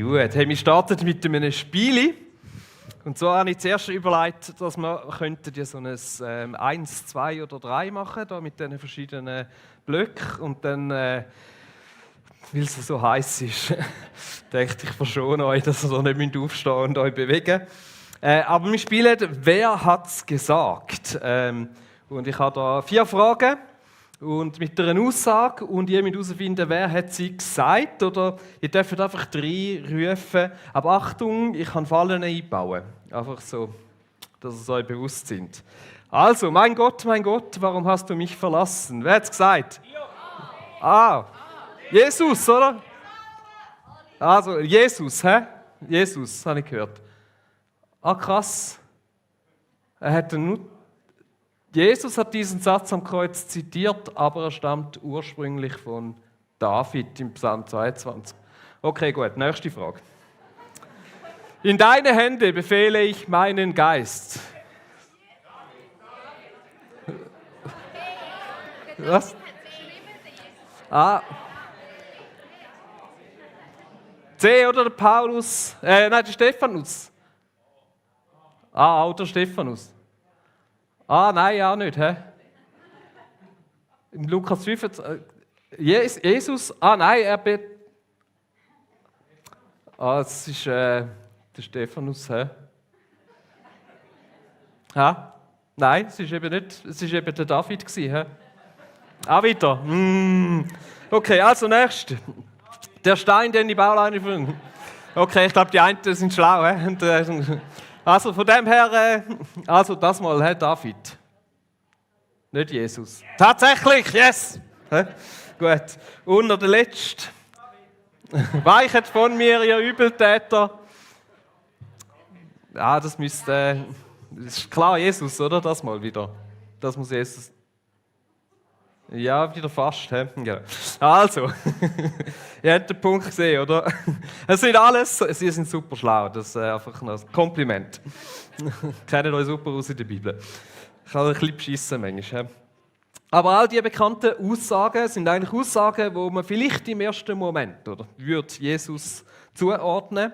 Gut, hey, wir starten mit einem Spiel. Und zwar habe ich zuerst überlegt, dass wir könnten so ein 1, 2 oder 3 machen, da mit diesen verschiedenen Blöcken. Und dann, weil es so heiß ist, dachte ich verschone euch, dass ihr da nicht aufstehen und euch bewegen müsst. Aber wir spielen «Wer hat's gesagt?». Und ich habe da 4 Fragen. Und mit einer Aussage und ihr müsst herausfinden, wer hat sie gesagt, oder ihr dürft einfach 3 rufen. Aber Achtung, ich kann Fallen einbauen. Einfach so, dass ihr es euch bewusst sind. Also, mein Gott, warum hast du mich verlassen? Wer hat es gesagt? Jesus, oder? Also, Jesus, hä? Jesus, habe ich gehört. Krass. Jesus hat diesen Satz am Kreuz zitiert, aber er stammt ursprünglich von David im Psalm 22. Okay, gut, nächste Frage. In deine Hände befehle ich meinen Geist. Was? C oder der Paulus? Nein, der Stephanus. Auch der Stephanus. Nein, auch nicht, hä? In Lukas 25. Jesus? Nein, er bet. Es ist der Stephanus, hä? Nein, es ist eben nicht. Es ist eben der David gewesen, hä? Weiter. Okay, also nächstes. Der Stein, den die Bauleine finden. Okay, ich glaube, die einen sind schlau, hä? Und, also von dem her, also das mal, hä, David. Nicht Jesus. Tatsächlich, yes! Hä? Gut. Und noch der Letzte. Weichet von mir, ihr Übeltäter. Das müsste, das ist klar Jesus, oder? Das mal wieder. Das muss Jesus. Ja, wieder fast. He? Ja. Also, ihr habt den Punkt gesehen, oder? Es sind alles, sie sind super schlau, das ist einfach ein Kompliment. Kennt euch super aus in der Bibel. Ich kann ein bisschen beschissen manchmal. Aber all diese bekannten Aussagen sind eigentlich Aussagen, wo man vielleicht im ersten Moment würde Jesus zuordnen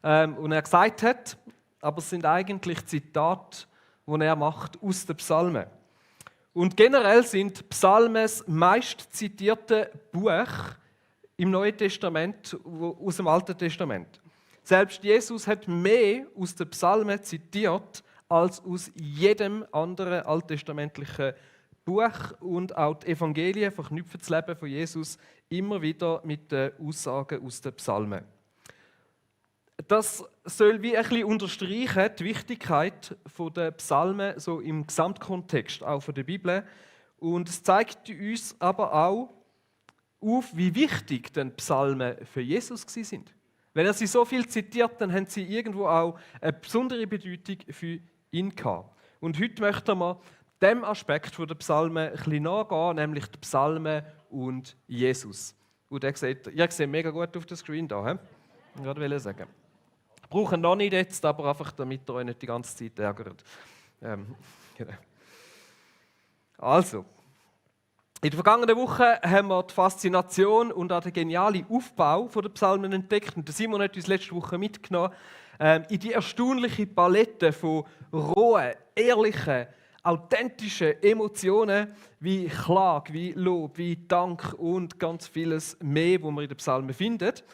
und er gesagt hat, aber es sind eigentlich Zitate, die er macht aus den Psalmen. Und generell sind Psalmen das meist zitierte Buch im Neuen Testament aus dem Alten Testament. Selbst Jesus hat mehr aus den Psalmen zitiert als aus jedem anderen alttestamentlichen Buch, und auch die Evangelien verknüpfen das Leben von Jesus immer wieder mit den Aussagen aus den Psalmen. Das soll wie ein bisschen unterstreichen die Wichtigkeit der Psalmen so im Gesamtkontext auch von der Bibel. Und es zeigt uns aber auch auf, wie wichtig die Psalmen für Jesus sind. Wenn er sie so viel zitiert, dann haben sie irgendwo auch eine besondere Bedeutung für ihn gehabt. Und heute möchten wir dem Aspekt der Psalmen ein bisschen nachgehen, nämlich die Psalmen und Jesus. Und ihr seht mega gut auf dem Screen da. Ich wollte sagen. Brauchen noch nicht jetzt, aber einfach, damit ihr euch nicht die ganze Zeit ärgert. Genau. Also, in der vergangenen Woche haben wir die Faszination und auch den genialen Aufbau der Psalmen entdeckt. Und Simon hat uns letzte Woche mitgenommen in die erstaunliche Palette von rohen, ehrlichen, authentischen Emotionen wie Klage, wie Lob, wie Dank und ganz vieles mehr, was man in den Psalmen findet.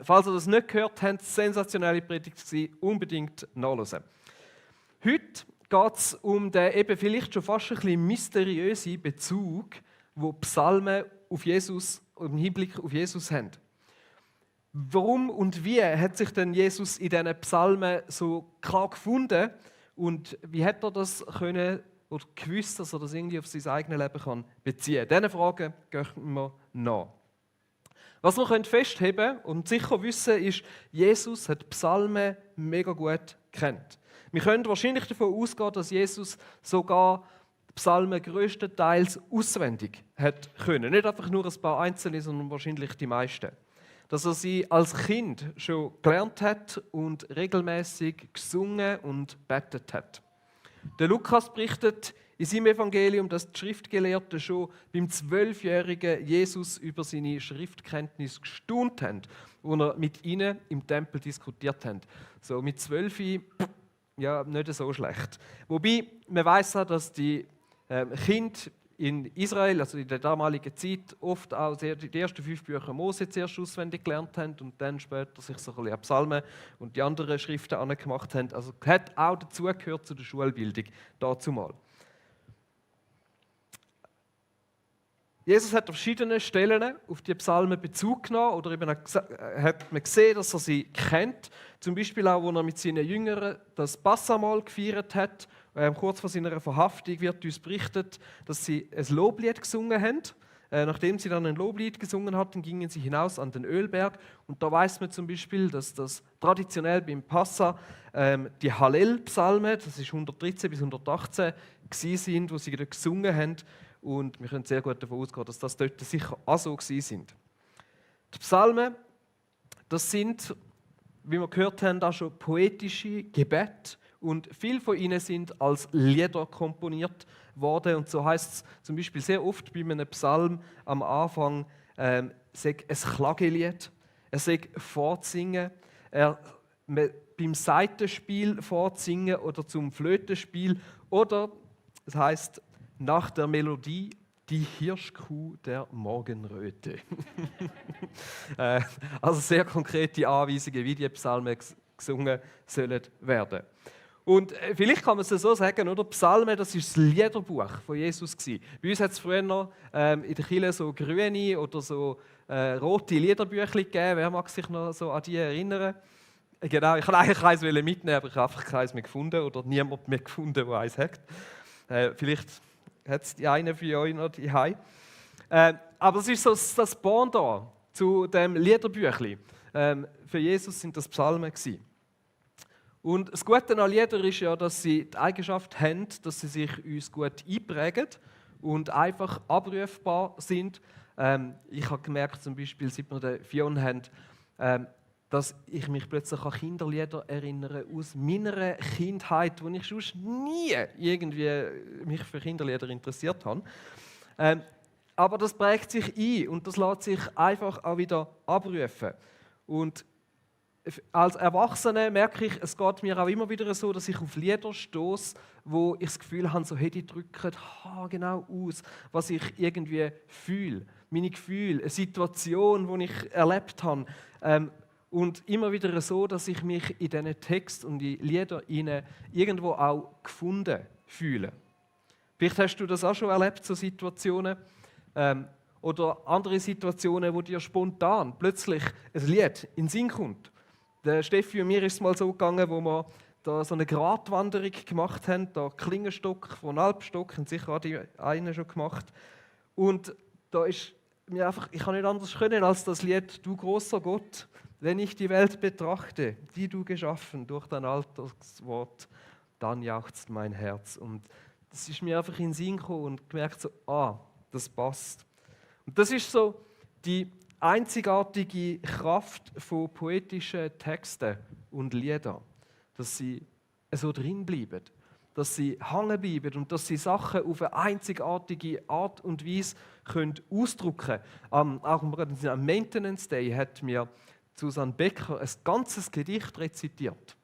Falls ihr das nicht gehört habt, sensationelle Predigt gewesen, unbedingt nachhören. Heute geht es um den eben vielleicht schon fast ein bisschen mysteriösen Bezug, wo Psalmen auf Jesus, im Hinblick auf Jesus haben. Warum und wie hat sich denn Jesus in diesen Psalmen so klar gefunden und wie hat er das können oder gewusst, dass er das irgendwie auf sein eigenes Leben kann beziehen kann? Diese Fragen gehen wir nach. Was wir festheben und sicher wissen, ist, Jesus hat die Psalmen mega gut gekannt. Wir können wahrscheinlich davon ausgehen, dass Jesus sogar die Psalmen grösstenteils auswendig hat können. Nicht einfach nur ein paar einzelne, sondern wahrscheinlich die meisten. Dass er sie als Kind schon gelernt hat und regelmäßig gesungen und betet hat. Der Lukas berichtet in seinem Evangelium, dass die Schriftgelehrten schon beim 12-jährigen Jesus über seine Schriftkenntnis gestaunt haben, wo er mit ihnen im Tempel diskutiert hat. So mit 12, ja, nicht so schlecht. Wobei, man weiss auch, dass die Kinder in Israel, also in der damaligen Zeit, oft auch die ersten 5 Bücher Mose zuerst auswendig gelernt haben und dann später sich so ein bisschen an Psalmen und die anderen Schriften angemacht haben. Also hat auch dazugehört zu der Schulbildung dazumal. Jesus hat an verschiedenen Stellen auf die Psalmen Bezug genommen oder eben hat man gesehen, dass er sie kennt. Zum Beispiel auch, als er mit seinen Jüngern das Passamal gefeiert hat. Kurz vor seiner Verhaftung wird uns berichtet, dass sie ein Loblied gesungen haben. Nachdem sie dann ein Loblied gesungen hatten, gingen sie hinaus an den Ölberg. Und da weiß man zum Beispiel, dass das traditionell beim Passa die Hallel-Psalmen, das ist 113 bis 118, sind, wo sie dort gesungen haben. Und wir können sehr gut davon ausgehen, dass das dort sicher auch so sind. Die Psalmen, das sind, wie wir gehört haben, auch schon poetische Gebete. Und viele von ihnen sind als Lieder komponiert worden. Und so heißt es zum Beispiel sehr oft bei einem Psalm am Anfang, sei ein Klagelied, er sei vorzusingen, beim Saitenspiel vorzusingen oder zum Flötenspiel. Oder es heißt nach der Melodie die Hirschkuh der Morgenröte. Also sehr konkrete Anweisungen, wie die Psalmen gesungen sollen werden. Und vielleicht kann man es so sagen, oder? Psalmen, das ist das Liederbuch von Jesus gewesen. Bei uns hat es früher noch in der Kirche so grüne oder so rote Liederbücher gegeben. Wer mag sich noch so an die erinnern? Genau, ich wollte eigentlich eins mitnehmen, aber ich habe einfach keins mehr gefunden oder niemand mehr gefunden, der eins hat. Vielleicht hat es die eine für euch noch die Hause. Aber es ist so das Pendant zu dem Liederbüchli. Für Jesus sind das Psalmen gewesen. Und das Gute an Liedern ist ja, dass sie die Eigenschaft haben, dass sie sich uns gut einprägen und einfach abrufbar sind. Ich habe gemerkt, zum Beispiel, seit wir den Fion haben, dass ich mich plötzlich an Kinderlieder erinnere aus meiner Kindheit, wo ich sonst nie irgendwie mich für Kinderlieder interessiert habe. Aber das prägt sich ein und das lässt sich einfach auch wieder abrufen. Und als Erwachsener merke ich, es geht mir auch immer wieder so, dass ich auf Lieder stoße, wo ich das Gefühl habe, so, hey, die drücken genau aus, was ich irgendwie fühle. Meine Gefühle, eine Situation, die ich erlebt habe. Und immer wieder so, dass ich mich in diesen Text und in Lieder irgendwo auch gefunden fühle. Vielleicht hast du das auch schon erlebt, so Situationen. Oder andere Situationen, wo dir spontan plötzlich ein Lied in den Sinn kommt. Der Steffi und mir ist es mal so gegangen, wo wir da so eine Gratwanderung gemacht haben, da Klingenstock von Alpstock, haben sicher auch die einen schon gemacht. Und da ist mir einfach, ich kann nicht anders können als das Lied «Du großer Gott, wenn ich die Welt betrachte, die du geschaffen durch dein Alltagswort, dann jauchzt mein Herz». Und das ist mir einfach in den Sinn gekommen und gemerkt so, das passt. Und das ist so die einzigartige Kraft von poetischen Texten und Liedern, dass sie so drin bleiben, dass sie hängen bleiben und dass sie Sachen auf eine einzigartige Art und Weise ausdrücken können. Auch am Maintenance Day hat mir Susanne Becker ein ganzes Gedicht rezitiert.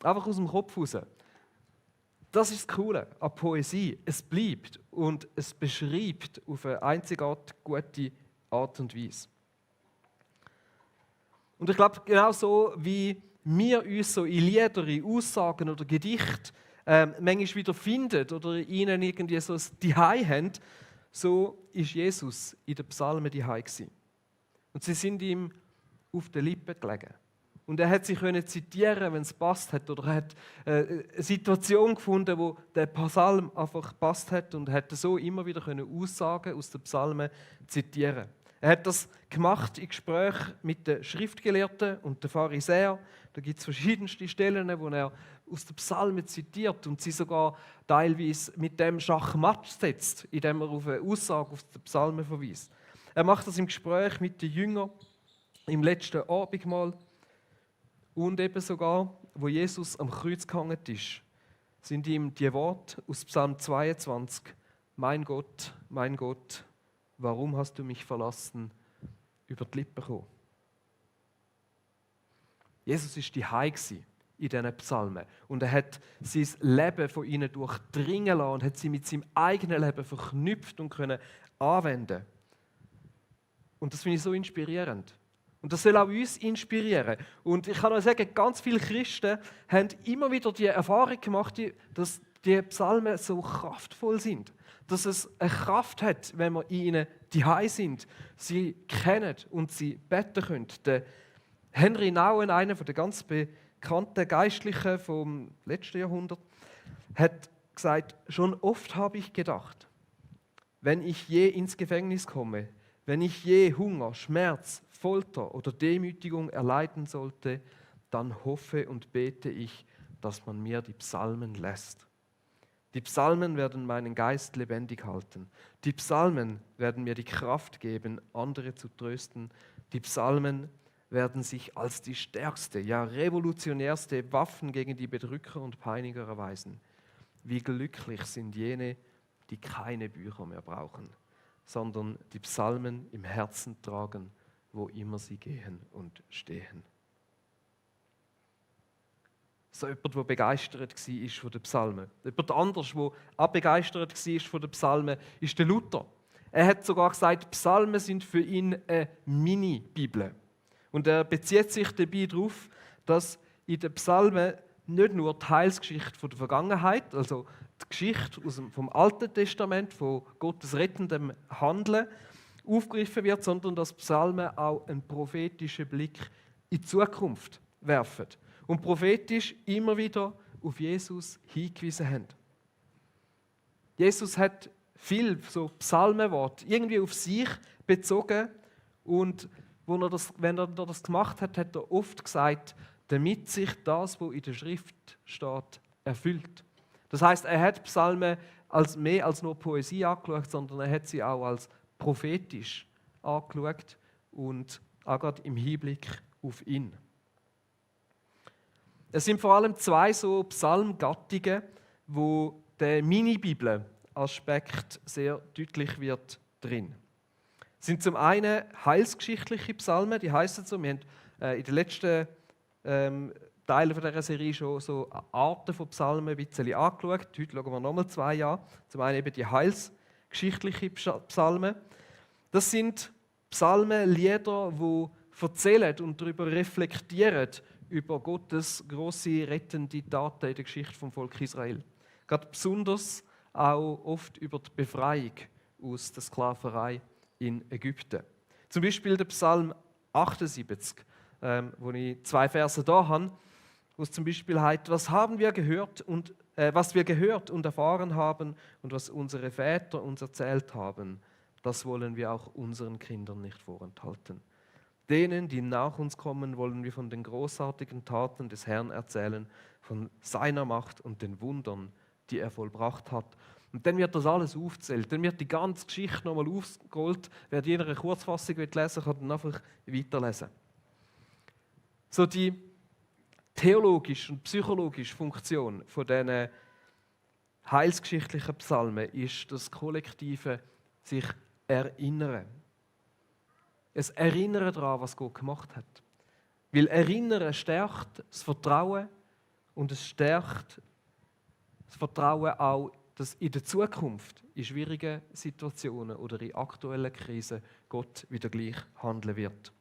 Einfach aus dem Kopf raus. Das ist das Coole an Poesie. Es bleibt und es beschreibt auf eine einzigartig gute Art und Weise. Und ich glaube, genau so wie wir uns so in Lieder, in Aussagen oder Gedichten manchmal wieder finden oder ihnen irgendwie so ein Zuhause haben, so ist Jesus in den Psalmen Zuhause gewesen. Und sie sind ihm auf den Lippen gelegen. Und er hat sie können zitieren, wenn es passt hat, oder er hat eine Situation gefunden, wo der Psalm einfach gepasst hat und hat so immer wieder Aussagen aus den Psalmen zitieren. Er hat das gemacht in Gesprächen mit den Schriftgelehrten und den Pharisäern. Da gibt es verschiedenste Stellen, wo er aus den Psalmen zitiert und sie sogar teilweise mit dem Schachmatt setzt, indem er auf eine Aussage aus den Psalmen verweist. Er macht das im Gespräch mit den Jüngern, im letzten Abendmahl und eben sogar, wo Jesus am Kreuz gehangen ist. sind ihm die Worte aus Psalm 22, mein Gott, warum hast du mich verlassen, über die Lippen gekommen. Jesus war daheim in diesen Psalmen und er hat sein Leben von ihnen durchdringen lassen und hat sie mit seinem eigenen Leben verknüpft und können anwenden. Und das finde ich so inspirierend. Und das soll auch uns inspirieren. Und ich kann euch sagen, ganz viele Christen haben immer wieder die Erfahrung gemacht, dass die Psalmen so kraftvoll sind. Dass es eine Kraft hat, wenn wir in ihnen daheim sind, sie kennen und sie beten können. Der Henry Nouwen, einer der ganz bekannten Geistlichen vom letzten Jahrhundert, hat gesagt, schon oft habe ich gedacht, wenn ich je ins Gefängnis komme, wenn ich je Hunger, Schmerz, Folter oder Demütigung erleiden sollte, dann hoffe und bete ich, dass man mir die Psalmen lässt. Die Psalmen werden meinen Geist lebendig halten. Die Psalmen werden mir die Kraft geben, andere zu trösten. Die Psalmen werden sich als die stärkste, ja revolutionärste Waffen gegen die Bedrücker und Peiniger erweisen. Wie glücklich sind jene, die keine Bücher mehr brauchen, sondern die Psalmen im Herzen tragen, wo immer sie gehen und stehen. So jemand, der begeistert war von den Psalmen. Jemand anders, der auch begeistert war von den Psalmen, ist der Luther. Er hat sogar gesagt, Psalmen sind für ihn eine Mini-Bibel. Und er bezieht sich dabei darauf, dass in den Psalmen nicht nur die Heilsgeschichte von der Vergangenheit, also die Geschichte vom Alten Testament, von Gottes rettendem Handeln, aufgegriffen wird, sondern dass Psalmen auch einen prophetischen Blick in die Zukunft werfen und prophetisch immer wieder auf Jesus hingewiesen haben. Jesus hat viel so Psalmenworte irgendwie auf sich bezogen und wenn er das gemacht hat, hat er oft gesagt, damit sich das, was in der Schrift steht, erfüllt. Das heißt, er hat Psalmen als mehr als nur Poesie angeschaut, sondern er hat sie auch als prophetisch angeschaut und auch gerade im Hinblick auf ihn. Es sind vor allem zwei so Psalmgattungen, wo der Mini-Bibel-Aspekt sehr deutlich wird drin. Es sind zum einen heilsgeschichtliche Psalmen, die heißen so. Wir haben in den letzten Teilen dieser Serie schon so Arten von Psalmen ein bisschen angeschaut. Heute schauen wir nochmal zwei an. Zum einen eben die heilsgeschichtlichen Psalmen. Das sind Psalmen, Lieder, die erzählen und darüber reflektieren, über Gottes grosse rettende Taten in der Geschichte vom Volk Israel. Gerade besonders auch oft über die Befreiung aus der Sklaverei in Ägypten. Zum Beispiel der Psalm 78, wo ich zwei Verse da habe, wo es zum Beispiel heißt, was wir gehört und erfahren haben und was unsere Väter uns erzählt haben, das wollen wir auch unseren Kindern nicht vorenthalten. Denen, die nach uns kommen, wollen wir von den großartigen Taten des Herrn erzählen, von seiner Macht und den Wundern, die er vollbracht hat. Und dann wird das alles aufgezählt, dann wird die ganze Geschichte nochmal aufgerollt. Wer die in einer Kurzfassung lesen will, kann dann einfach weiterlesen. So die theologische und psychologische Funktion von diesen heilsgeschichtlichen Psalmen ist das kollektive sich erinnern. Es Erinnern daran, was Gott gemacht hat. Weil Erinnern stärkt das Vertrauen und es stärkt das Vertrauen auch, dass in der Zukunft, in schwierigen Situationen oder in aktuellen Krisen Gott wieder gleich handeln wird.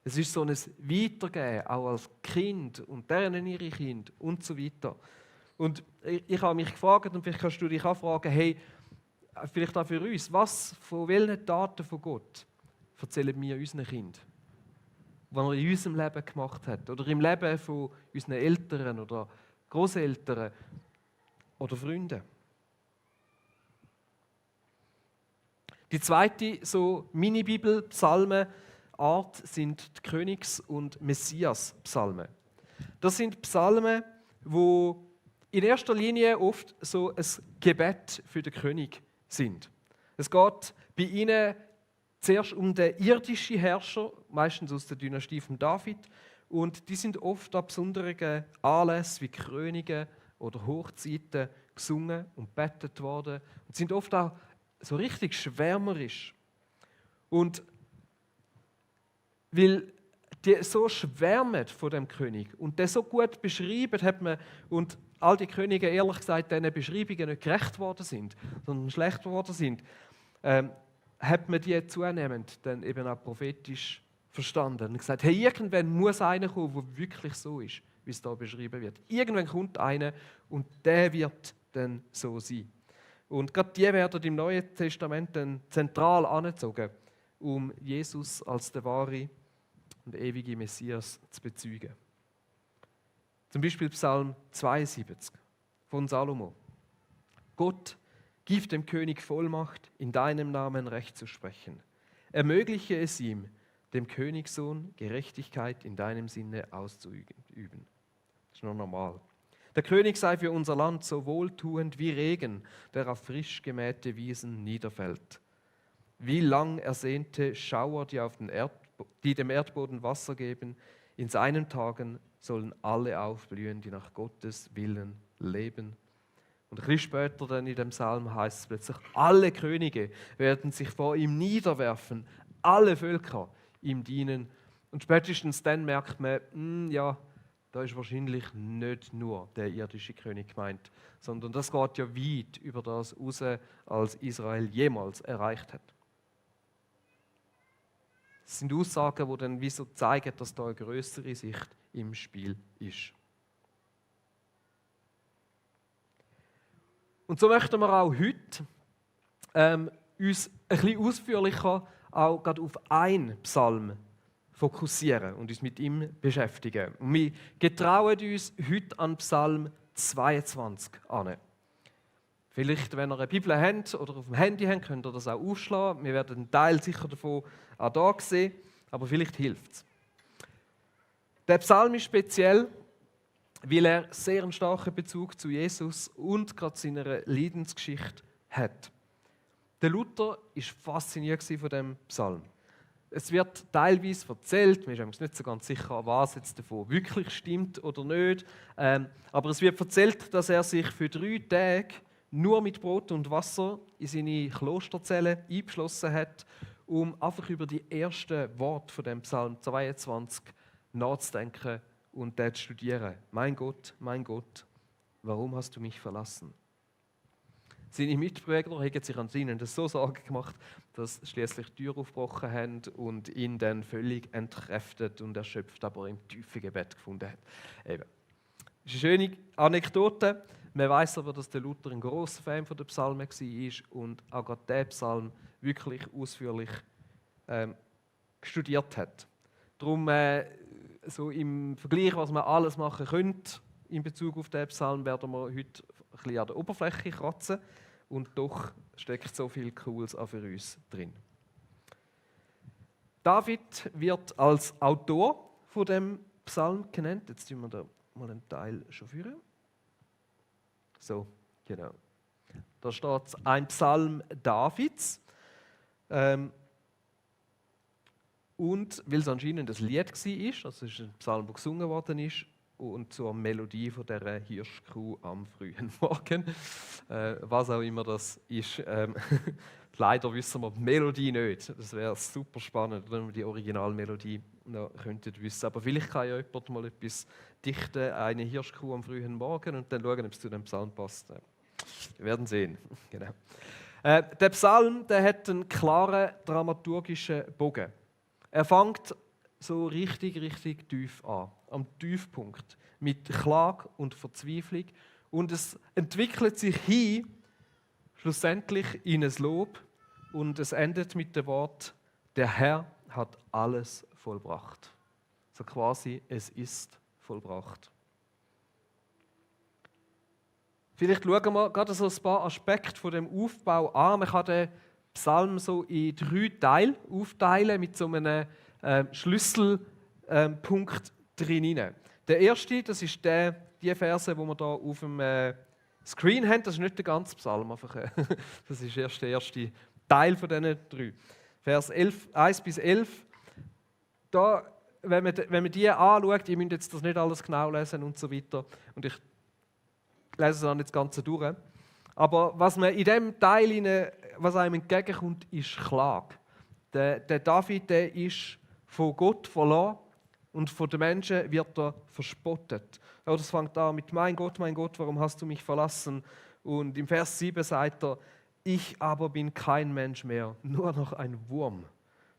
Es ist so ein Weitergeben, auch als Kind und deren ihre Kinder und so weiter. Und ich habe mich gefragt, und vielleicht kannst du dich auch fragen, hey, vielleicht auch für uns, von welchen Taten von Gott erzählen wir unseren Kindern, was er in unserem Leben gemacht hat oder im Leben von unseren Eltern oder Großeltern oder Freunden. Die zweite so Mini-Bibel-Psalmen-Art sind die Königs- und Messias-Psalmen. Das sind Psalmen, wo in erster Linie oft so ein Gebet für den König sind. Es geht bei ihnen zuerst um den irdischen Herrscher, meistens aus der Dynastie von David, und die sind oft an besonderen Anlässen wie Krönungen oder Hochzeiten gesungen und bettet worden und sind oft auch so richtig schwärmerisch. Und weil die so schwärmen von dem König und der so gut beschrieben hat man, und all die Könige ehrlich gesagt diesen Beschreibungen nicht gerecht worden sind, sondern schlecht worden sind, hat man die zunehmend dann eben auch prophetisch verstanden und gesagt, hey, irgendwann muss einer kommen, der wirklich so ist, wie es da beschrieben wird. Irgendwann kommt einer und der wird dann so sein. Und gerade die werden im Neuen Testament dann zentral angezogen, um Jesus als der wahre und ewige Messias zu bezeugen. Zum Beispiel Psalm 72 von Salomo. Gott, gib dem König Vollmacht, in deinem Namen Recht zu sprechen. Ermögliche es ihm, dem Königssohn Gerechtigkeit in deinem Sinne auszuüben. Das ist nur normal. Der König sei für unser Land so wohltuend wie Regen, der auf frisch gemähte Wiesen niederfällt. Wie lang ersehnte Schauer, die dem Erdboden Wasser geben, in seinen Tagen sollen alle aufblühen, die nach Gottes Willen leben. Und ein bisschen später dann in dem Psalm heißt es plötzlich, alle Könige werden sich vor ihm niederwerfen, alle Völker ihm dienen. Und spätestens dann merkt man, ja, da ist wahrscheinlich nicht nur der irdische König gemeint, sondern das geht ja weit über das raus, als Israel jemals erreicht hat. Das sind Aussagen, die dann wie so zeigen, dass da eine größere Sicht im Spiel ist. Und so möchten wir auch heute uns ein bisschen ausführlicher auch gerade auf einen Psalm fokussieren und uns mit ihm beschäftigen. Und wir getrauen uns heute an Psalm 22 an. Vielleicht, wenn ihr eine Bibel habt oder auf dem Handy habt, könnt ihr das auch aufschlagen. Wir werden einen Teil sicher davon auch hier sehen, aber vielleicht hilft es. Der Psalm ist speziell, weil er sehr einen starken Bezug zu Jesus und gerade seiner Leidensgeschichte hat. Der Luther war fasziniert von diesem Psalm. Es wird teilweise erzählt, man ist eigentlich nicht so ganz sicher, was jetzt davon wirklich stimmt oder nicht, aber es wird erzählt, dass er sich für 3 Tage nur mit Brot und Wasser in seine Klosterzelle eingeschlossen hat, um einfach über die ersten Worte von dem Psalm 22 nachzudenken und das zu studieren. Mein Gott, warum hast du mich verlassen? Seine Mitbrüder haben sich an ihnen so Sorgen gemacht, dass schließlich die Tür aufgebrochen haben und ihn dann völlig entkräftet und erschöpft, aber im tiefen Gebet gefunden hat. Eben. Das ist eine schöne Anekdote. Man weiß aber, dass der Luther ein grosser Fan von den Psalmen war und auch gerade diesen Psalm wirklich ausführlich studiert hat. Darum, so im Vergleich, was man alles machen könnte in Bezug auf diesen Psalm, werden wir heute ein bisschen an der Oberfläche kratzen und doch steckt so viel Cooles auch für uns drin. David wird als Autor von dem Psalm genannt. Jetzt tun wir da mal einen Teil schon führen. So, genau. Da steht ein Psalm Davids. Und weil es anscheinend ein Lied war, also es ist ein Psalm, der gesungen worden ist, und zur Melodie von dieser Hirschkuh am frühen Morgen, was auch immer das ist. Leider wissen wir die Melodie nicht. Das wäre super spannend, wenn wir die Originalmelodie noch könnten wissen. Aber vielleicht kann ja jemand mal etwas dichten, eine Hirschkuh am frühen Morgen, und dann schauen, ob es zu dem Psalm passt. Wir werden sehen. Genau. Der Psalm, der hat einen klaren dramaturgischen Bogen. Er fängt so richtig tief an, am Tiefpunkt, mit Klage und Verzweiflung. Und es entwickelt sich hin, schlussendlich in ein Lob, und es endet mit dem Wort, der Herr hat alles vollbracht. So quasi, es ist vollbracht. Vielleicht schauen wir gerade so ein paar Aspekte von dem Aufbau an. Man kann den Psalm so in 3 Teile aufteilen mit so einem Schlüsselpunkt drin. Der erste, das ist die Verse, die wir hier auf dem Screen haben. Das ist nicht der ganze Psalm, einfach, das ist erst der erste Teil von diesen 3. Vers 1 bis 11. Da, wenn man die anschaut, ihr müsst jetzt das nicht alles genau lesen und so weiter. Und ich lese es nicht ganz durch. Aber was man in diesem Teil, was einem entgegenkommt, ist Klage. Der David, der ist von Gott verlassen und von den Menschen wird er verspottet. Ja, das fängt an mit mein Gott, warum hast du mich verlassen? Und im Vers 7 sagt er, ich aber bin kein Mensch mehr, nur noch ein Wurm.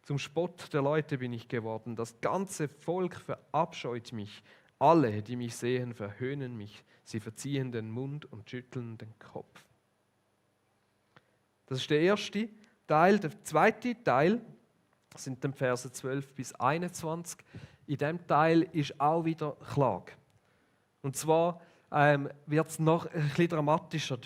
Zum Spott der Leute bin ich geworden. Das ganze Volk verabscheut mich. Alle, die mich sehen, verhöhnen mich. Sie verziehen den Mund und schütteln den Kopf. Das ist der erste Teil. Der zweite Teil sind die Verse 12 bis 21. In diesem Teil ist auch wieder Klage. Und zwar wird es noch ein bisschen dramatischer.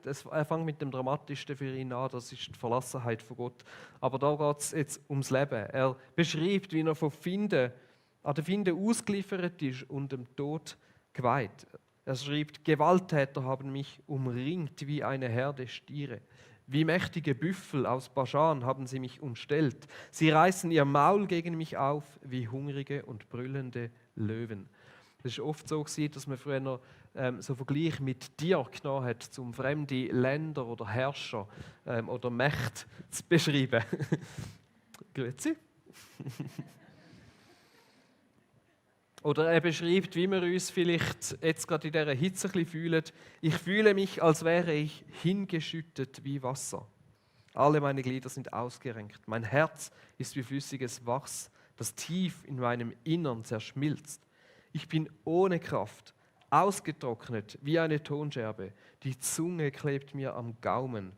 Es fängt mit dem Dramatischsten für ihn an, das ist die Verlassenheit von Gott. Aber da geht es jetzt ums Leben. Er beschreibt, wie er an den Finden ausgeliefert ist und dem Tod geweiht. Er schreibt, Gewalttäter haben mich umringt wie eine Herde Stiere. Wie mächtige Büffel aus Baschan haben sie mich umstellt. Sie reißen ihr Maul gegen mich auf wie hungrige und brüllende Löwen. Es war oft so, dass man früher so Vergleich mit Tieren genommen hat, um fremde Länder oder Herrscher oder Mächte zu beschreiben. Grüezi. Oder er beschreibt, wie wir uns vielleicht jetzt gerade in dieser Hitze ein bisschen fühlen. Ich fühle mich, als wäre ich hingeschüttet wie Wasser. Alle meine Glieder sind ausgerenkt. Mein Herz ist wie flüssiges Wachs, das tief in meinem Innern zerschmilzt. Ich bin ohne Kraft, ausgetrocknet wie eine Tonscherbe. Die Zunge klebt mir am Gaumen.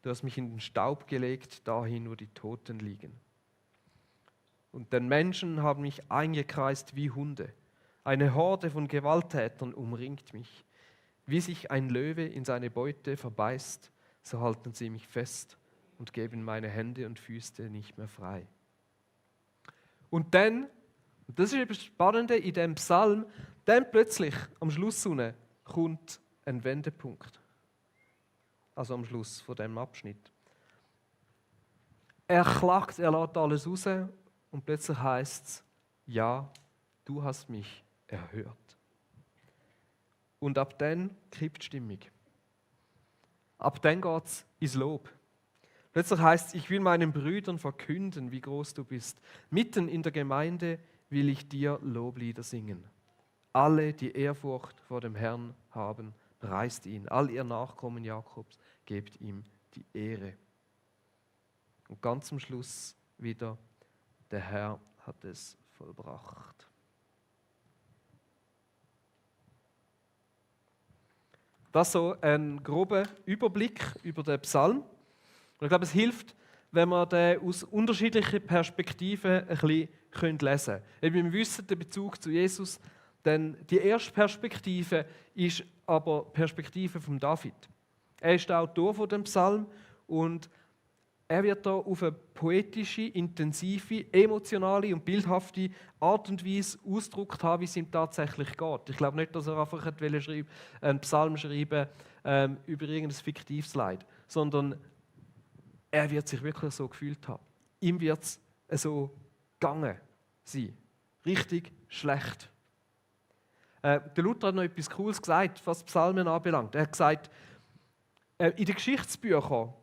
Du hast mich in den Staub gelegt, dahin, wo die Toten liegen. Und den Menschen haben mich eingekreist wie Hunde. Eine Horde von Gewalttätern umringt mich. Wie sich ein Löwe in seine Beute verbeißt, so halten sie mich fest und geben meine Hände und Füße nicht mehr frei. Und dann, und das ist das Spannende in dem Psalm, dann plötzlich am Schluss kommt ein Wendepunkt. Also am Schluss von dem Abschnitt. Er klagt, er lässt alles raus und plötzlich heißt es, ja, du hast mich erhört. Und ab dann kippt die Stimmung. Ab dann geht es ins Lob. Plötzlich heißt es, ich will meinen Brüdern verkünden, wie groß du bist. Mitten in der Gemeinde will ich dir Loblieder singen. Alle, die Ehrfurcht vor dem Herrn haben, preist ihn. All ihr Nachkommen Jakobs, gebt ihm die Ehre. Und ganz zum Schluss wieder, der Herr hat es vollbracht. Das ist so ein grober Überblick über den Psalm. Und ich glaube, es hilft, wenn man den aus unterschiedlichen Perspektiven ein bisschen lesen können. Wir wissen den Bezug zu Jesus, denn die erste Perspektive ist aber die Perspektive von David. Er ist der Autor von dem Psalm und er wird da auf eine poetische, intensive, emotionale und bildhafte Art und Weise ausgedrückt haben, wie es ihm tatsächlich geht. Ich glaube nicht, dass er einfach einen Psalm schreiben über irgendein fiktives Leid, sondern er wird sich wirklich so gefühlt haben. Ihm wird es so gegangen sein. Richtig schlecht. Der Luther hat noch etwas Cooles gesagt, was Psalmen anbelangt. Er hat gesagt, in den Geschichtsbüchern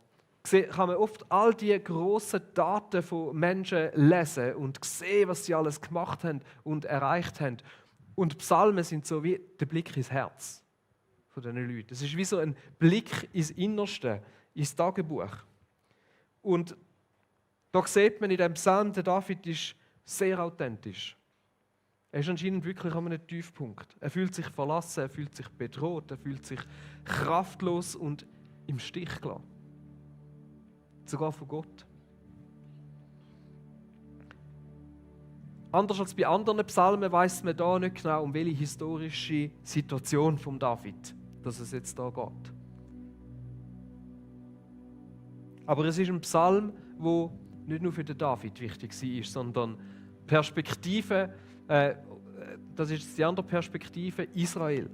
kann man oft all die grossen Taten von Menschen lesen und sehen, was sie alles gemacht haben und erreicht haben. Und Psalmen sind so wie der Blick ins Herz von diesen Leuten. Es ist wie so ein Blick ins Innerste, ins Tagebuch. Und da sieht man in diesem Psalm, der David ist sehr authentisch. Er ist anscheinend wirklich an einem Tiefpunkt. Er fühlt sich verlassen, er fühlt sich bedroht, er fühlt sich kraftlos und im Stich gelassen. Sogar von Gott. Anders als bei anderen Psalmen weiss man da nicht genau, um welche historische Situation von David, dass es jetzt da geht. Aber es ist ein Psalm, der nicht nur für den David wichtig war, sondern Perspektive, das ist die andere Perspektive, Israel.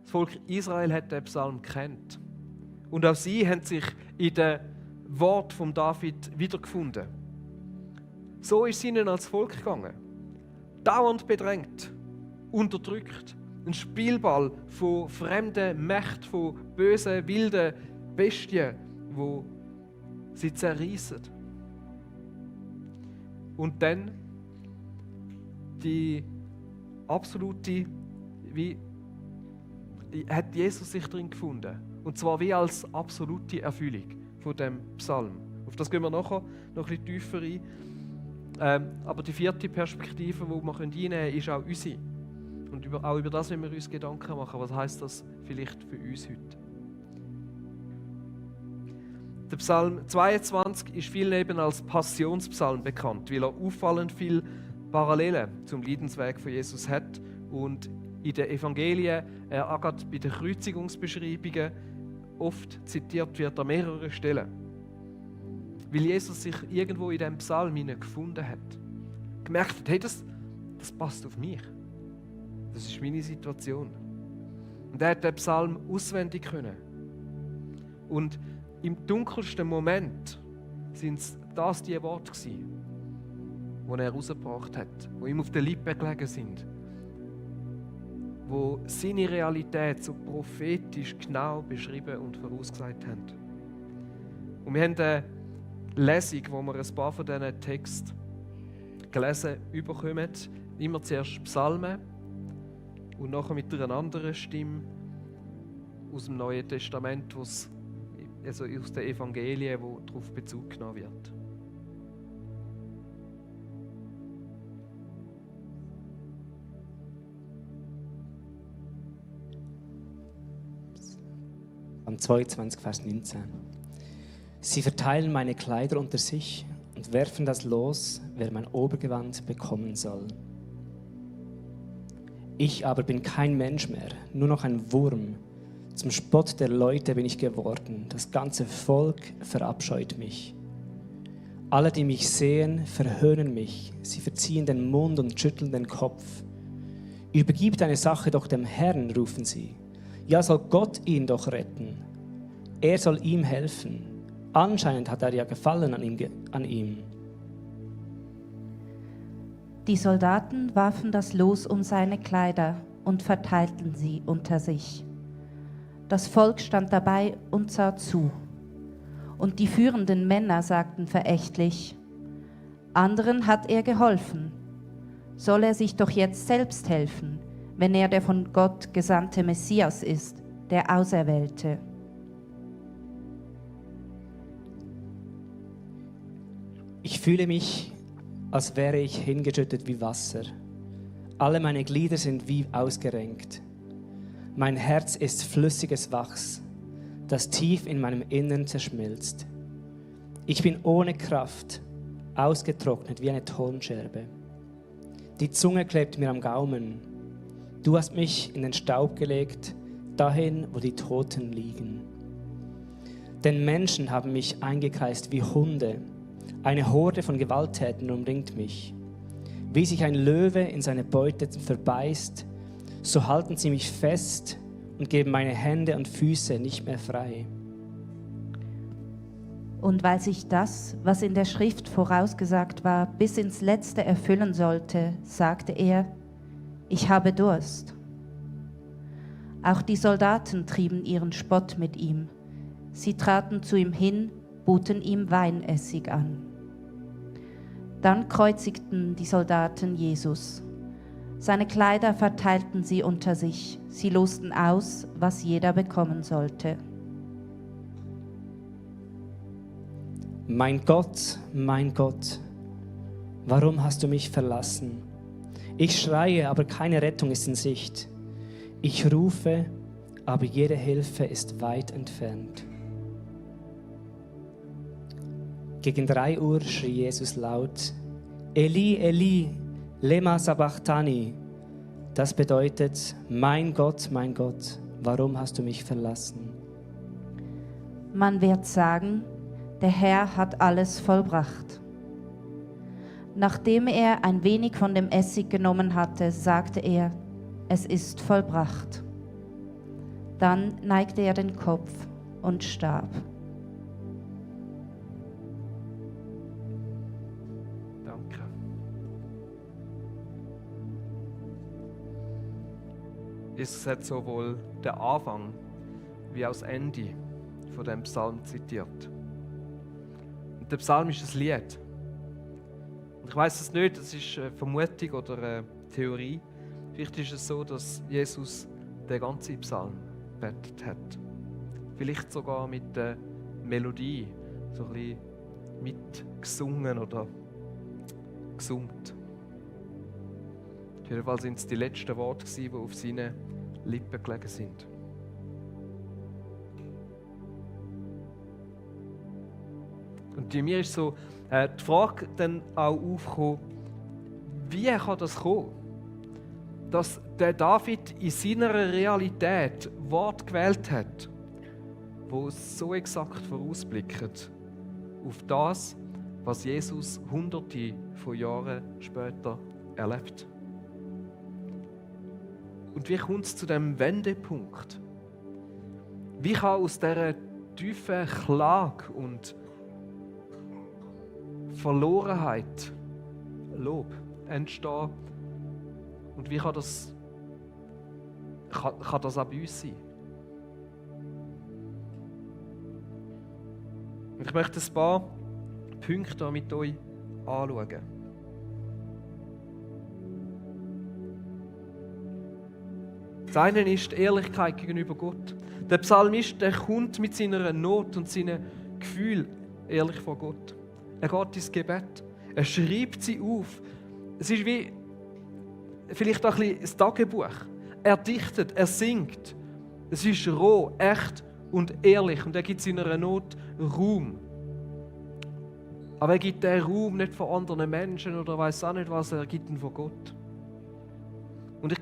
Das Volk Israel hat den Psalm gekannt. Und auch sie haben sich in den Wort von David wiedergefunden. So ist es ihnen als Volk gegangen. Dauernd bedrängt, unterdrückt, ein Spielball von fremden Mächten, von bösen, wilden Bestien, die sie zerreißen. Und dann die absolute, wie hat Jesus sich drin gefunden. Und zwar wie als absolute Erfüllung von dem Psalm. Auf das gehen wir nachher noch ein bisschen tiefer ein. Aber die vierte Perspektive, die wir einnehmen können, ist auch unsere. Und auch über das, wenn wir uns Gedanken machen, was heisst das vielleicht für uns heute? Der Psalm 22 ist vielen eben als Passionspsalm bekannt, weil er auffallend viele Parallelen zum Leidensweg von Jesus hat und in den Evangelien, auch gerade bei den Kreuzigungsbeschreibungen, oft zitiert wird an mehreren Stellen. Weil Jesus sich irgendwo in diesem Psalm gefunden hat. Gemerkt hat, hey, das passt auf mich. Das ist meine Situation. Und er hat den Psalm auswendig können. Und im dunkelsten Moment sind es die Worte gewesen, die er herausgebracht hat, die ihm auf den Lippen gelegen sind, die seine Realität so prophetisch genau beschrieben und vorausgesagt haben. Und wir haben eine Lesung, wo wir ein paar von diesen Texten gelesen bekommen. Immer zuerst Psalmen und nachher mit einer anderen Stimme aus dem Neuen Testament, also aus den Evangelien, wo darauf Bezug genommen wird. Am 22, Vers 19. Sie verteilen meine Kleider unter sich und werfen das los, wer mein Obergewand bekommen soll. Ich aber bin kein Mensch mehr, nur noch ein Wurm. Zum Spott der Leute bin ich geworden. Das ganze Volk verabscheut mich. Alle, die mich sehen, verhöhnen mich. Sie verziehen den Mund und schütteln den Kopf. Übergib deine Sache doch dem Herrn, rufen sie. Ja, soll Gott ihn doch retten. Er soll ihm helfen. Anscheinend hat er ja Gefallen an ihm. Die Soldaten warfen das Los um seine Kleider und verteilten sie unter sich. Das Volk stand dabei und sah zu. Und die führenden Männer sagten verächtlich: Anderen hat er geholfen. Soll er sich doch jetzt selbst helfen, wenn er der von Gott gesandte Messias ist, der Auserwählte. Ich fühle mich, als wäre ich hingeschüttet wie Wasser. Alle meine Glieder sind wie ausgerenkt. Mein Herz ist flüssiges Wachs, das tief in meinem Innern zerschmilzt. Ich bin ohne Kraft, ausgetrocknet wie eine Tonscherbe. Die Zunge klebt mir am Gaumen. Du hast mich in den Staub gelegt, dahin, wo die Toten liegen. Denn Menschen haben mich eingekreist wie Hunde. Eine Horde von Gewalttätern umringt mich. Wie sich ein Löwe in seine Beute verbeißt, so halten sie mich fest und geben meine Hände und Füße nicht mehr frei. Und weil sich das, was in der Schrift vorausgesagt war, bis ins Letzte erfüllen sollte, sagte er: Ich habe Durst. Auch die Soldaten trieben ihren Spott mit ihm. Sie traten zu ihm hin, boten ihm Weinessig an. Dann kreuzigten die Soldaten Jesus. Seine Kleider verteilten sie unter sich. Sie losten aus, was jeder bekommen sollte. Mein Gott, warum hast du mich verlassen? Ich schreie, aber keine Rettung ist in Sicht. Ich rufe, aber jede Hilfe ist weit entfernt. Gegen 3 Uhr schrie Jesus laut: Eli, Eli, lema sabachthani. Das bedeutet: mein Gott, warum hast du mich verlassen? Man wird sagen, der Herr hat alles vollbracht. Nachdem er ein wenig von dem Essig genommen hatte, sagte er: Es ist vollbracht. Dann neigte er den Kopf und starb. Danke. Jesus hat sowohl den Anfang wie auch das Ende von dem Psalm zitiert. Und der Psalm ist ein Lied. Und ich weiß es nicht, das ist eine Vermutung oder eine Theorie. Vielleicht ist es so, dass Jesus den ganzen Psalm gebetet hat. Vielleicht sogar mit der Melodie so ein bisschen mitgesungen oder gesummt. Jedenfalls sind es die letzten Worte, die auf seinen Lippen gelegen sind. Und bei mir ist so die Frage dann auch aufgekommen, wie kann das kommen, dass der David in seiner Realität Worte gewählt hat, wo so exakt vorausblicken auf das, was Jesus Hunderte von Jahren später erlebt. Und wie kommt es zu dem Wendepunkt? Wie kann aus dieser tiefen Klage und Verlorenheit Lob entstehen? Und wie kann das auch bei uns sein? Ich möchte ein paar Punkte mit euch anschauen. Das eine ist die Ehrlichkeit gegenüber Gott. Der Psalmist, der kommt mit seiner Not und seinen Gefühlen ehrlich vor Gott. Er geht ins Gebet. Er schreibt sie auf. Es ist wie vielleicht auch ein bisschen das Tagebuch. Er dichtet, er singt. Es ist roh, echt und ehrlich. Und er gibt seiner Not Raum. Aber er gibt den Raum nicht von anderen Menschen oder weiß auch nicht was, er gibt ihn von Gott. Und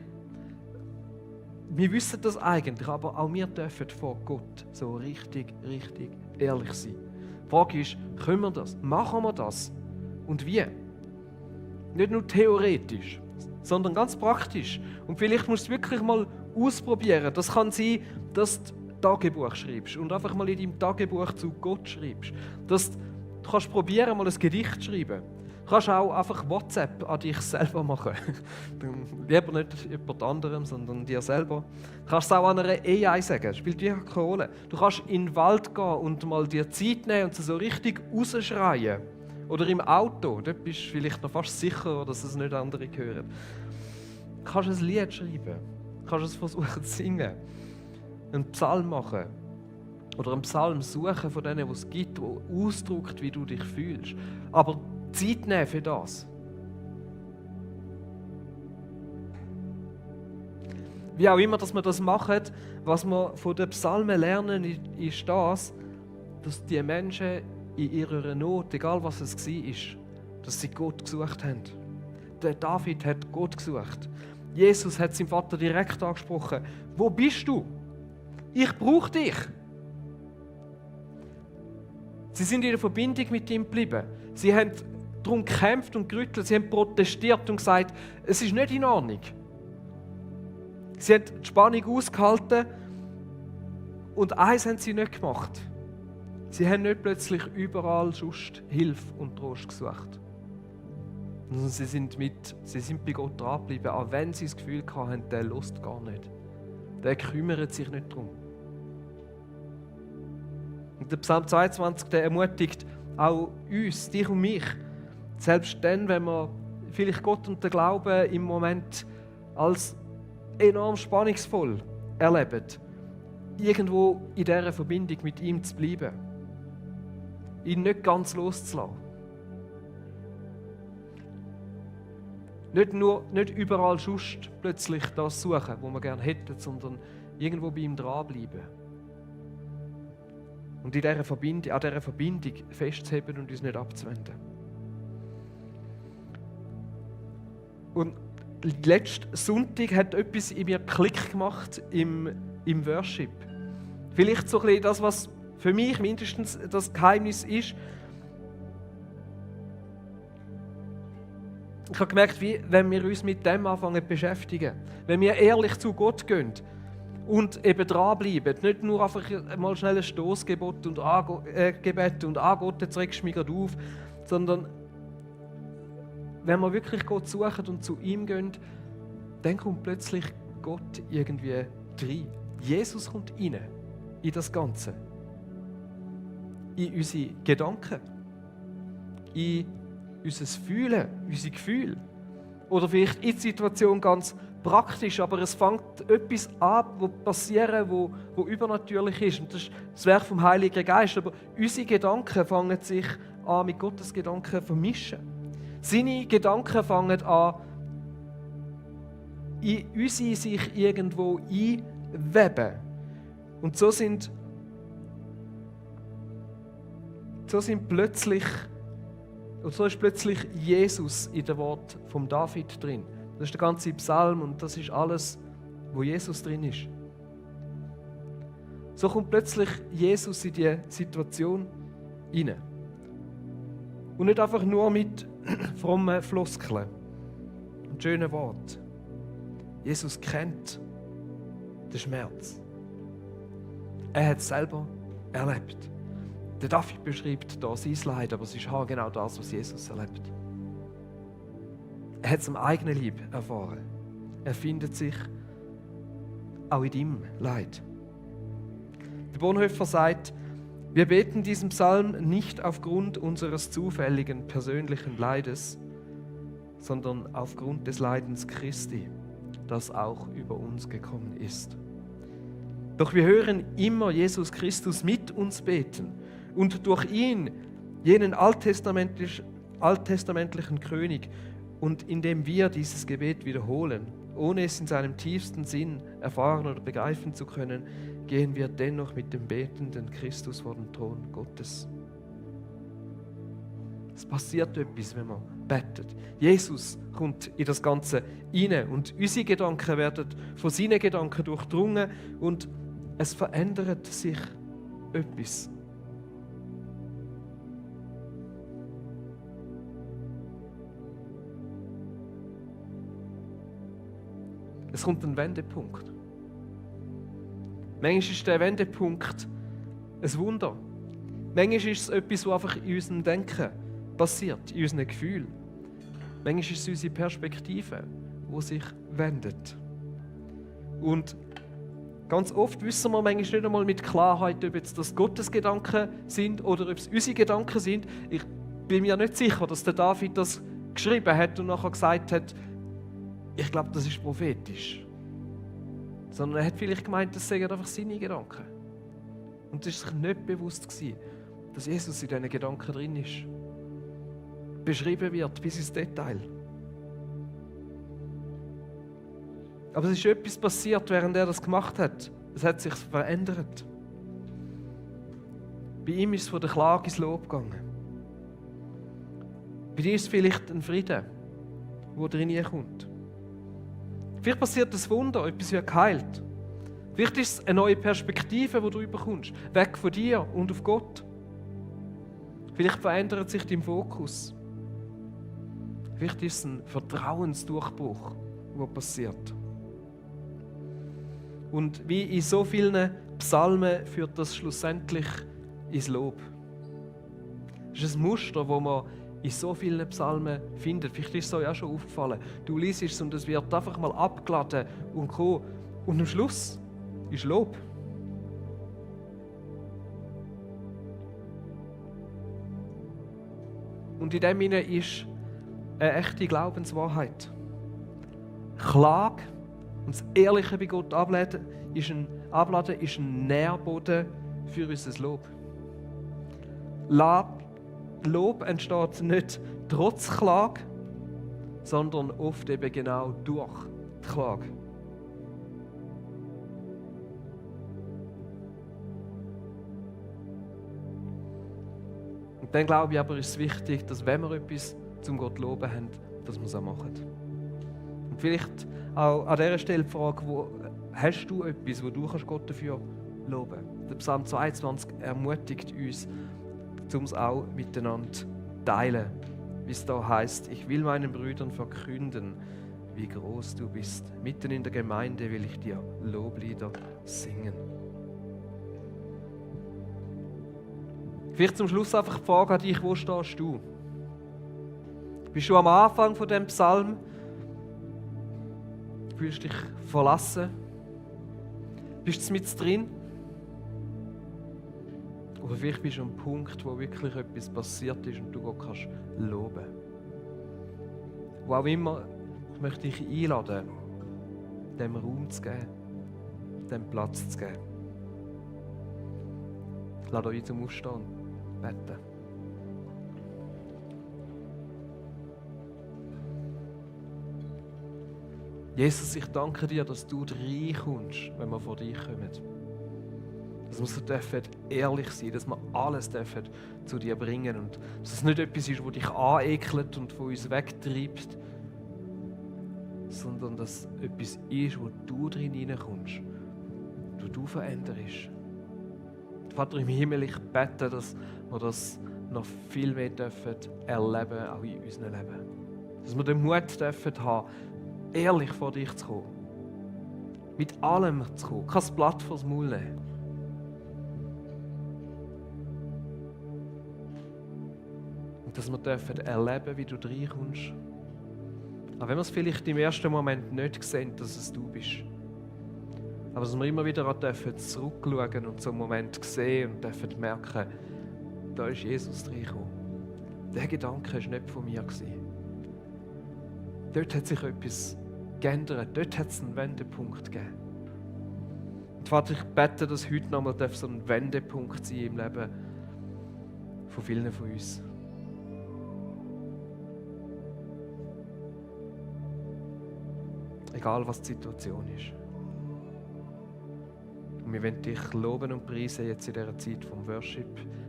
wir wissen das eigentlich, aber auch wir dürfen vor Gott so richtig ehrlich sein. Die Frage ist, können wir das? Machen wir das? Und wie? Nicht nur theoretisch, sondern ganz praktisch. Und vielleicht musst du es wirklich mal ausprobieren. Das kann sein, dass du Tagebuch schreibst und einfach mal in deinem Tagebuch zu Gott schreibst. Du kannst probieren, mal ein Gedicht zu schreiben. Du kannst auch einfach WhatsApp an dich selber machen. Lieber nicht jemand anderem, sondern dir selber. Du kannst es auch an einer AI sagen, das spielt wirklich keine Rolle. Du kannst in den Wald gehen und mal dir Zeit nehmen und sie so richtig rausschreien. Oder im Auto, dort bist du vielleicht noch fast sicher, dass es nicht andere hören. Du kannst ein Lied schreiben, du kannst es versuchen zu singen, einen Psalm machen oder einen Psalm suchen von denen, die es gibt, der ausdrückt, wie du dich fühlst. Aber Zeit nehmen für das. Wie auch immer, dass wir das machen, was wir von den Psalmen lernen, ist das, dass die Menschen in ihrer Not, egal was es war, dass sie Gott gesucht haben. Der David hat Gott gesucht. Jesus hat seinen Vater direkt angesprochen. Wo bist du? Ich brauche dich. Sie sind in der Verbindung mit ihm geblieben. Sie haben darum gekämpft und gerüttelt. Sie haben protestiert und gesagt, es ist nicht in Ordnung. Sie haben die Spannung ausgehalten und eins haben sie nicht gemacht. Sie haben nicht plötzlich überall sonst Hilfe und Trost gesucht. Sie sind bei Gott dran geblieben, auch wenn sie das Gefühl hatten, der hört gar nicht. Der kümmert sich nicht darum. Und der Psalm 22, der ermutigt auch uns, dich und mich, selbst dann, wenn wir vielleicht Gott und den Glauben im Moment als enorm spannungsvoll erleben, irgendwo in dieser Verbindung mit ihm zu bleiben. Ihn nicht ganz loszulassen. Nicht überall sonst plötzlich das suchen, was wir gerne hätten, sondern irgendwo bei ihm dranbleiben. Und an dieser Verbindung festzuheben und uns nicht abzuwenden. Und letzten Sonntag hat etwas in mir Klick gemacht im Worship. Vielleicht so ein bisschen das, was für mich mindestens das Geheimnis ist. Ich habe gemerkt, wie wenn wir uns mit dem anfangen zu beschäftigen, wenn wir ehrlich zu Gott gehen und eben dranbleiben, nicht nur einfach mal schnell ein Stossgebet und Gebet und Gott, jetzt regst du mich gerade auf, sondern wenn wir wirklich Gott suchen und zu ihm gehen, dann kommt plötzlich Gott irgendwie rein. Jesus kommt rein in das Ganze. In unsere Gedanken. In unser Fühlen, unsere Gefühle. Oder vielleicht in die Situation ganz praktisch, aber es fängt etwas an, was passiert, wo übernatürlich ist. Und das ist das Werk vom Heiligen Geist. Aber unsere Gedanken fangen sich an, mit Gottes Gedanken zu vermischen. Seine Gedanken fangen an, in unsere sich irgendwo einweben. Und so sind plötzlich, und so ist plötzlich Jesus in dem Wort von David drin. Das ist der ganze Psalm und das ist alles, wo Jesus drin ist. So kommt plötzlich Jesus in die Situation hinein. Und nicht einfach nur mit frommen Floskeln und schönen Worten. Jesus kennt den Schmerz. Er hat es selber erlebt. Der David beschreibt hier sein Leid, aber es ist genau das, was Jesus erlebt. Er hat es am eigenen Leib erfahren. Er findet sich auch in deinem Leid. Der Bonhoeffer sagt, wir beten diesen Psalm nicht aufgrund unseres zufälligen persönlichen Leides, sondern aufgrund des Leidens Christi, das auch über uns gekommen ist. Doch wir hören immer Jesus Christus mit uns beten und durch ihn, jenen alttestamentlichen König, und indem wir dieses Gebet wiederholen, ohne es in seinem tiefsten Sinn erfahren oder begreifen zu können, gehen wir dennoch mit dem betenden Christus vor den Thron Gottes. Es passiert etwas, wenn man betet. Jesus kommt in das Ganze hinein und unsere Gedanken werden von seinen Gedanken durchdrungen und es verändert sich etwas. Es kommt ein Wendepunkt. Manchmal ist der Wendepunkt ein Wunder. Manchmal ist es etwas, was einfach in unserem Denken passiert, in unseren Gefühlen. Manchmal ist es unsere Perspektive, die sich wendet. Und ganz oft wissen wir manchmal nicht einmal mit Klarheit, ob jetzt das Gottes Gedanken sind oder ob es unsere Gedanken sind. Ich bin mir nicht sicher, dass der David das geschrieben hat und nachher gesagt hat, ich glaube, das ist prophetisch. Sondern er hat vielleicht gemeint, das seien einfach seine Gedanken. Und es war sich nicht bewusst, dass Jesus in diesen Gedanken drin ist. Beschrieben wird bis ins Detail. Aber es ist etwas passiert, während er das gemacht hat. Es hat sich verändert. Bei ihm ist es von der Klage ins Lob gegangen. Bei dir ist es vielleicht ein Frieden, der drin kommt. Vielleicht passiert ein Wunder, etwas wird geheilt. Vielleicht ist es eine neue Perspektive, die du bekommst, weg von dir und auf Gott. Vielleicht verändert sich dein Fokus. Vielleicht ist es ein Vertrauensdurchbruch, der passiert. Und wie in so vielen Psalmen führt das schlussendlich ins Lob. Das ist ein Muster, das man in so vielen Psalmen findet. Vielleicht ist es euch auch schon aufgefallen. Du liest es und es wird einfach mal abgeladen und kommen. Und am Schluss ist Lob. Und in dem hinein ist eine echte Glaubenswahrheit. Klage und das Ehrliche bei Gott abladen ist ein Nährboden für unser Lob. Lob entsteht nicht trotz Klage, sondern oft eben genau durch die Klage. Und dann glaube ich aber, ist es wichtig, dass wenn wir etwas zum Gott loben haben, dass wir es auch machen. Und vielleicht auch an dieser Stelle die Frage, hast du etwas, wo du Gott dafür loben kannst? Der Psalm 22 ermutigt uns, um es auch miteinander zu teilen. Wie es da heißt: Ich will meinen Brüdern verkünden, wie groß du bist. Mitten in der Gemeinde will ich dir Loblieder singen. Vielleicht zum Schluss einfach die Frage an dich: Wo stehst du? Bist du am Anfang von dem Psalm? fühlst dich verlassen? Bist du mit drin? Oder vielleicht bist du an einem Punkt, wo wirklich etwas passiert ist und du Gott kannst loben. Wo auch immer, ich möchte dich einladen, dem Raum zu geben, dem Platz zu geben. Lass euch zum Aufstehen beten. Jesus, ich danke dir, dass du reinkommst, wenn wir vor dich kommen. Dass wir so dürfen ehrlich sein, dass wir alles dürfen zu dir bringen und dass es nicht etwas ist, das dich anekelt und von uns wegtreibt, sondern dass es etwas ist, wo du drin hineinkommst, wo du veränderst. Vater im Himmel, ich bete, dass wir das noch viel mehr dürfen erleben, auch in unserem Leben. Dass wir den Mut dürfen haben, ehrlich vor dich zu kommen. Mit allem zu kommen. Kein Blatt vors Maul nehmen. Und dass wir dürfen erleben, wie du reinkommst. Auch wenn wir es vielleicht im ersten Moment nicht sehen, dass es du bist. Aber dass wir immer wieder dürfen zurückschauen und so einen Moment sehen und dürfen merken, da ist Jesus reingekommen. Der Gedanke war nicht von mir. Dort hat sich etwas geändert. Dort hat es einen Wendepunkt gegeben. Und Vater, ich bete, dass heute nochmal so ein Wendepunkt sein im Leben von vielen von uns. Egal, was die Situation ist. Und wir wollen dich loben und preisen jetzt in dieser Zeit vom Worship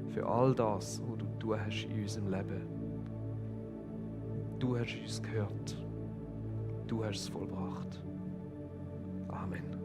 für all das, was du tun hast in unserem Leben. Du hast uns gehört. Du hast es vollbracht. Amen.